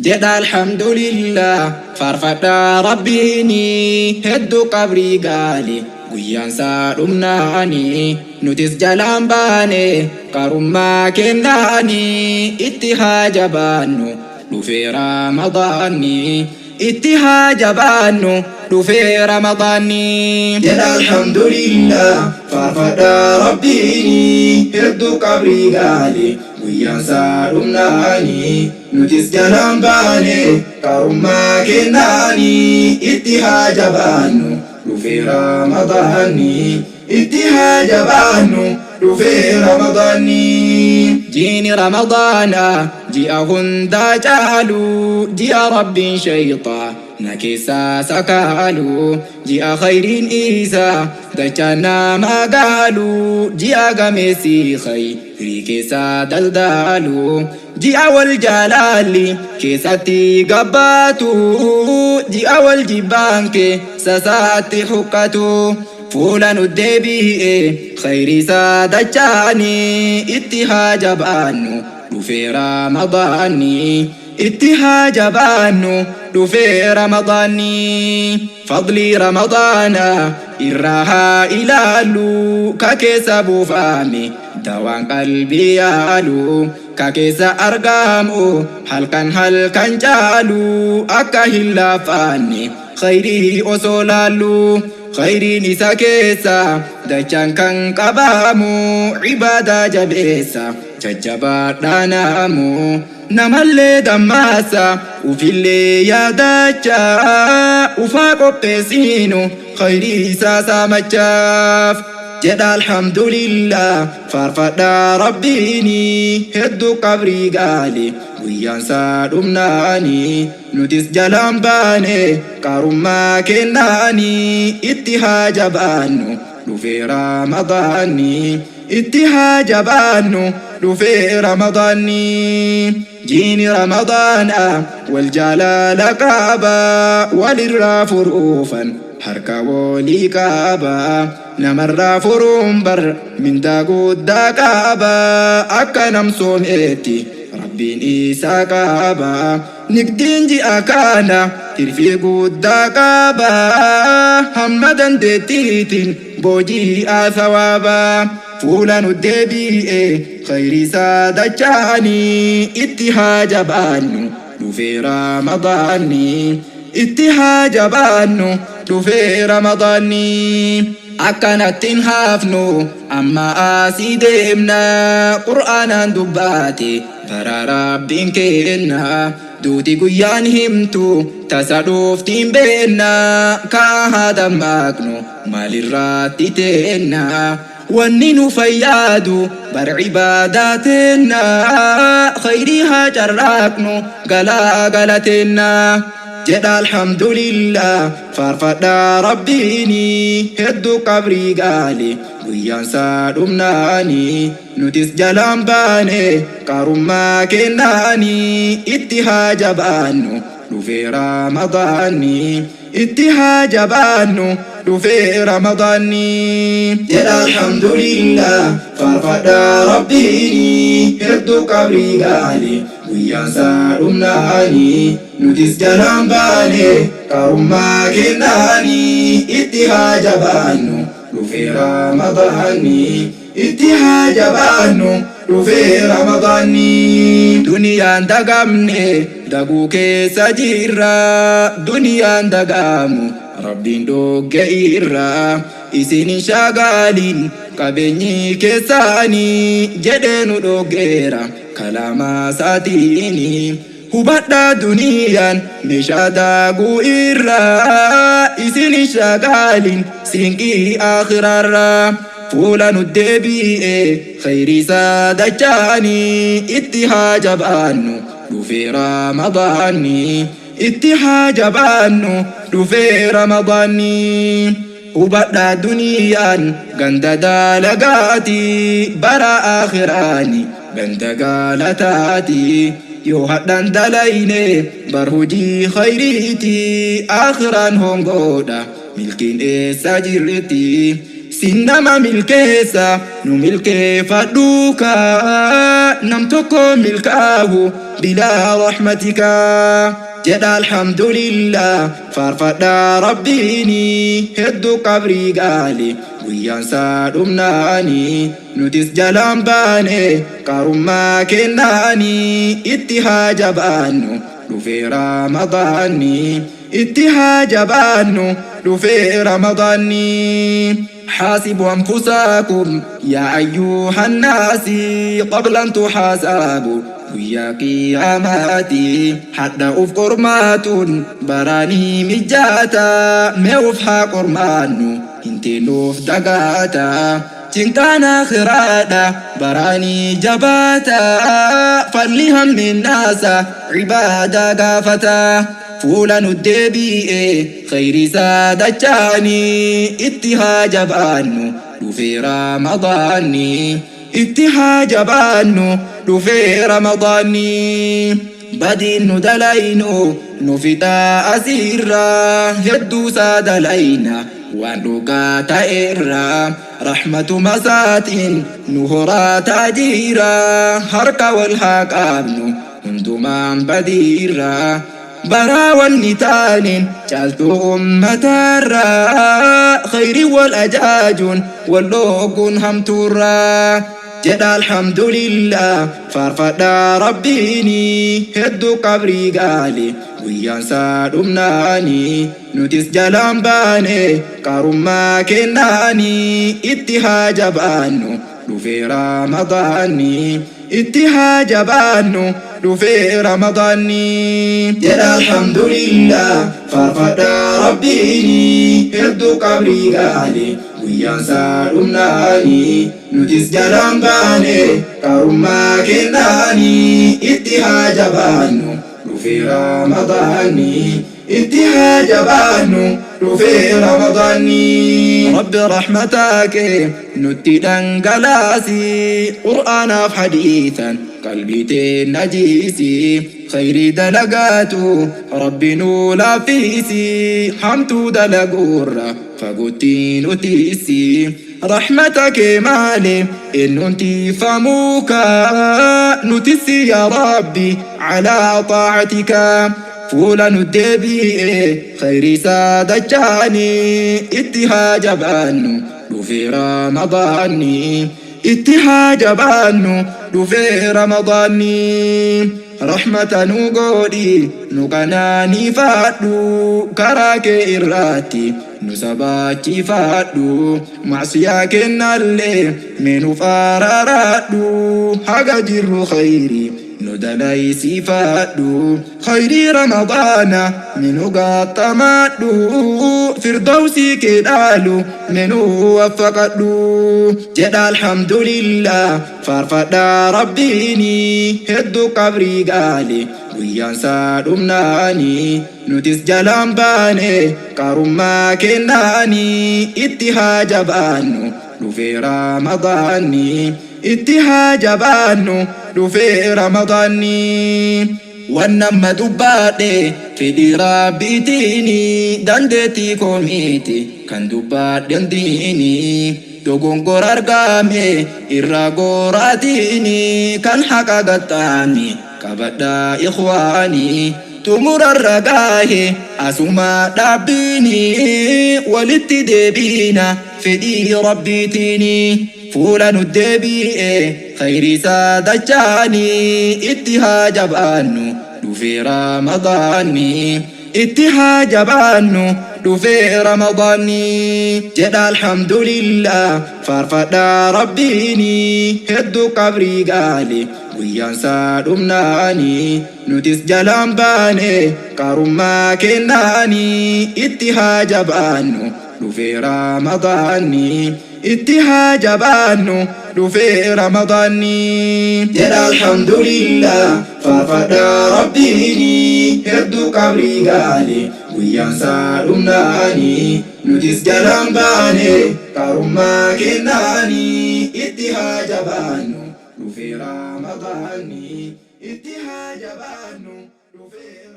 Jedha alhamdulillah faarfadhaa rabbiini hedduu qabrii gaali guyyaan isaa dhumnaani nutis jalaan baane qarummaa kennaani itti haa jabaannu dhufee ramadaanni itti haa jabaannu dhufee ramadaanni. Jedha alhamdulillah faarfadhaa rabbiini hedduu qabrii gaali guyyaan isaa dhumnaani nutis jalaan baane qarummaa kennaani itti haa jabaannu dhufee ramadaanni itti haa jabaannu dhufee ramadaanni. Jiini ramadaana ji'a hundaa caalu ji'a rabbiin shayxaa na keessaa sakaalu ji'a khayriin isaa dachaan nama gaalu ji'a gameessi khayrii keessaa daldaalu ji'a wal jaalalli keessatti gabbaatu ji'a wal jibbaan keessa saatti huqqatu fuula nu deebi'e khayrii isaa dachaani itti haa jabaannu dhufee ramadaanni itti haa jabaannu dhufee ramadaanni. Fadlii ramadaana irraa haa ilaallu ka keessa buufame dawaan qalbii yaalu ka keessa argamu halkan halkan caalu akka hin laaffanne khayrii osoo laallu khayriin isa keessa dachaan kan qabamu ibaadaa jabeessa jajjabaadhaa naamu namallee dammaasa ufillee yaadachaa ufaa qopheessinu khayrii isaa saamachaaf. Jedha alhamdulillah faarfadhaa rabbiini hedduu qabrii gaali guyyaan isaa dhumnaani nutis jalaan baane qarummaa kennaani itti haa jabaannu dhufee ramadaanni itti haa jabaannu dhufee ramadaanni. Jiini ramadaana wal jaalala qaba walirraa furuufan harka walii qaba namarraa furuun bar mindaa guddaa qaba akka nam soomeetti rabbiin isaa qaba nigdiin ji'a kana tirfii guddaa qaba hamma dandeettiitiin booji'a sawaaba fuula nu deebi'e khayrii isaa dachaani itti haa jabaannu dhufee ramadaanni itti haa jabaannu dhufee ramadaanni. Akkanattiin hafnu amma asii deemna qur'aanaan dubbaate bara rabbiin kenna duuti guyyaan himtu tasa dhuftiin beenna kaa haa dammaqnu maalirratti teenna wanni nu fayyadu bar ibaadaa teenna khayrii haa carraaqnu galaa galateenna. Jedha alhamdulillah faarfadhaa rabbiini hedduu qabrii gaali guyyaan isaa dhumnaani nutis jalaan baane qarummaa kennaani itti haa jabaannu dhufee ramadaanni itti haa jabaannu dhufee ramadaanni. Jedha alhamdulillah faarfadhaa rabbiini hedduu qabrii gaali guyyaan isaa dhumnaani nutis jalaan baane qarummaa kennaani itti haa jabaannu dhufee ramadaanni itti haa jabaannu dhufee ramadaanni. Duniyaan dagamne daguu keessa jirra duniyaan dagamu rabbiin dhogge irra isin hin shagaalin qabeenyi keessaanii jedhee nu dhoggeera kalaama isaatiini. Hubadhaa duniyaan meeshaa daaguu irra isin hin shagaalin siinqii akhiraarra fuula nu deebi'e khayrii isaa dachaani itti haa jabaannu dhufee ramadaanni itti haa jabaannu dhufee ramadaanni. Hubadhaa duniyaan ganda dalagaati bara akhiraani ganda galataati yoo hadhaan dalayne bar hojii khayriiti akhiraan hongoodha milkiin eessa jirti. Sin nama milkeessa nu milkeeffadhuuka, nam tokko milkaahu bilaa rahmatika. Jedha alhamdulillah faarfadhaa rabbiini, hedduu qabrii gaale guyyaan isaa dhumnaani, nutis jalaan baane qarummaa kennaani. Itti haa jabaannu dhufee ramadaanni, itti haa jabaannu dhufee ramadaanni. حاسبوا أنفسكم يا أيها الناس قبل أن تحاسبوا. Guyyaa qiyaamaati hadha uf qormaatuun baraanii mijaata. Mee uf haa qormaannu, hinteenuuf dagaata. Cinqaan akhiraadha baraanii jabaata, falli hamminnaasa ibaadaa gaafata. Fuula nu deebi'e khayri isaa dachaanii, itti haa jabaannu dhufee ramadaanni, itti haa jabaannu dhufee ramadaanni. Badiin nu dalaynu nu fixaa asiirraa, hedduusaa dalayna waan dhugaa ta'eerraa. Rahmatuma isaatiin nu horaa taajiira, harka wal haa qabnu hundumaan badiirraa. Baraa wanni taaneen caaltuu ummataarraa, khayri wal ajaajuun wal dhooguun hamtuurraa. Jedha alhamdulillah faarfadhaa rabbiini, hedduu qabrii gaale guyyaan isaa dhumnaani, nutis jalaan baane qarummaa kennaani. Itti haa jabaannu dhufee ramadaanni, itti haa jabaannu dhufee ramadaanni. Jedha alhamdulillah faarfadhaa rabbiini, hedduu qabrii gaale guyyaan isaa dhumnaani, nutis jalaan baane qarummaa kennaani. Itti haa jabaannu dhufee ramadaanni, itti haa jabaannu dhufee ramadaanni. Rabbi rahmataa kee nutti dhangalaasi, qur'aanaaf hadiisan qalbii tee najiisi. Khayrii dalagaatu rabbi nuu laaffisi, hamtuu dalaguurra fagootti nutiisi. Rahmata kee malee eenyuun tiifamuuka, nutisi yaa rabbi calaa xaacatika. Fuula nu deebi'e khayrii isaa dachaanii, itti haa jabaannu dhufee ramadaanni, itti haa jabaannu dhufee ramadaanni. Rahmata nu godhi, nu qanaaniifadhu, karaa kee irratti nu sabaachifadhu. Macsiyaa kennallee mee nuuf araaraadhu, haga jirru khayrii nu dalaysiifadhu. Khayrii ramadaana mee nu gaaxamadhu, firdawsii kee dhaalu mee nu waffaqadhu. Jedha alhamdulillah faarfadhaa rabbiini, hedduu qabrii gaale guyyaan isaa dhumnaani, nutis jalaan baane qarummaa kennaani. Itti haa jabaannu dhufee ramadaanni, itti haa jabaannu dhufee ramadaanni. Waan amma dubbaadhe fedhii rabbiitiini, dandeettii koo miti kan dubbaadhen diini. Dogongora argame irraa gooraatiini, kan haqa gaxxaani qabadhaa ikhwaanii. Xumurarra gaahe asuma dhaabbiini, walitti deebiina fedhii rabbiitiini. Fuula nu deebi'e khayrii isaa dachaanii, itti haa jabaannu dhufee ramadaanni, itti haa jabaannu dhufee ramadaanni. Jedha alhamdulillah faarfadhaa rabbiini, hedduu qabrii gaale guyyaan isaa dhumnaani, nutis jalaan baane qarummaa kennaani. Itti haa jabaannu dhufee ramadaanni, itti haa jabaannu dhufee ramadaanni. Jedha alhamdulillah faarfadhaa rabbiini, hedduu qabrii gaale guyyaan isaa dhumnaani, nutis jalaan baane qarummaa kennaani. Itti haa jabaannu dhufee ramadaanni, itti haa jabaannu dhufee.